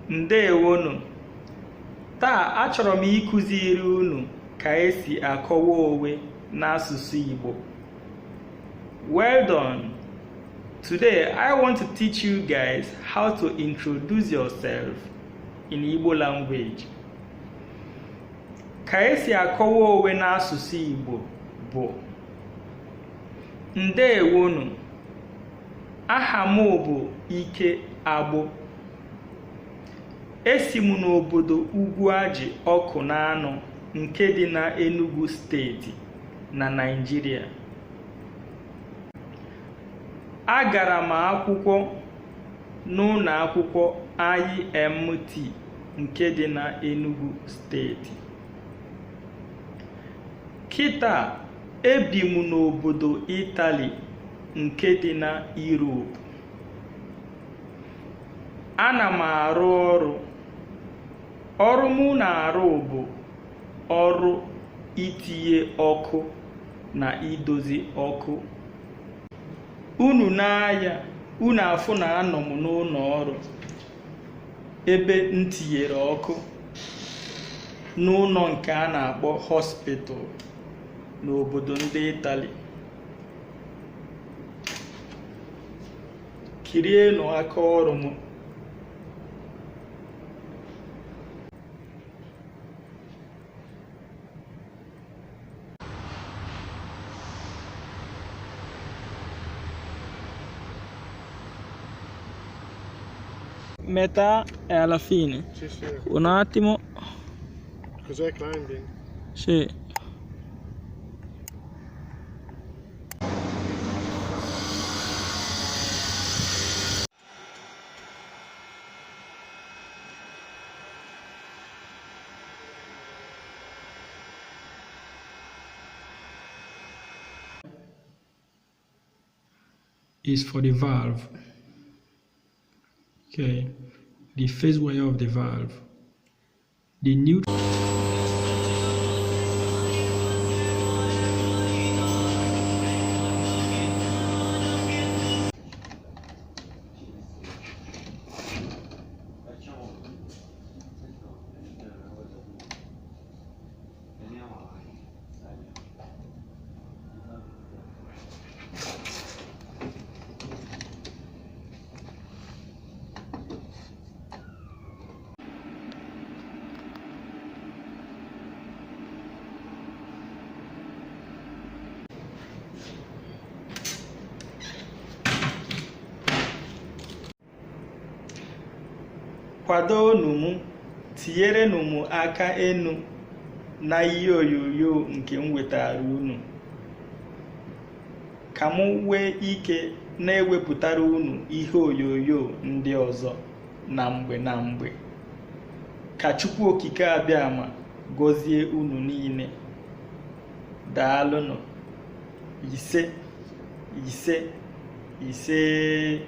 Ndewonu. Taa achọrọ m ịkụziri unu ka esi akọwa onwe n'asụsụ Igbo. Well done. Today I want to teach you guys how to introduce yourself in Igbo language. Ka esi akọwa onwe n'asụsụ Igbo bụ Ndewonu. Aha m bụ Ike Agbo. Esi m n'obodo Ugwuaji Awkunanaw nke dị na Enugu Steeti na Naịjirịa. Agara m akwụkwọ n'ụlọ akwụkwọ IMT nke dị na Enugu Steeti. Kịta ebi m n'obodo Italy nke dị na Europe. Ana m arụ ọrụ. Ọrụ mụ na-arụ bụ ọrụ itinye ọkụ na idozi ọkụ. Unu nee anya, unu afụ na anọ m n'ụlọ ọrụ ebe m tinyere ọkụ n'ụlọ nke a na-akpọ hospital n'obodo ndị Italy. Kirienụ aka ọrụ m. Metà è alla fine. Sì. Un attimo. Cos'è climbing? Sì. Is for the valve. Okay, the phase wire of the valve. The new Kwadoonụ m, tinyerenụ m aka enu na ihe onyonyo nke m wetara unu, ka m nwee ike na-ewepụtara unu ihe onyonyo ndị ọzọ na mgbe na mgbe. Ka Chukwu Okike Abịama gọzie unu niile. Daalụnụ. Ise, ise, isee.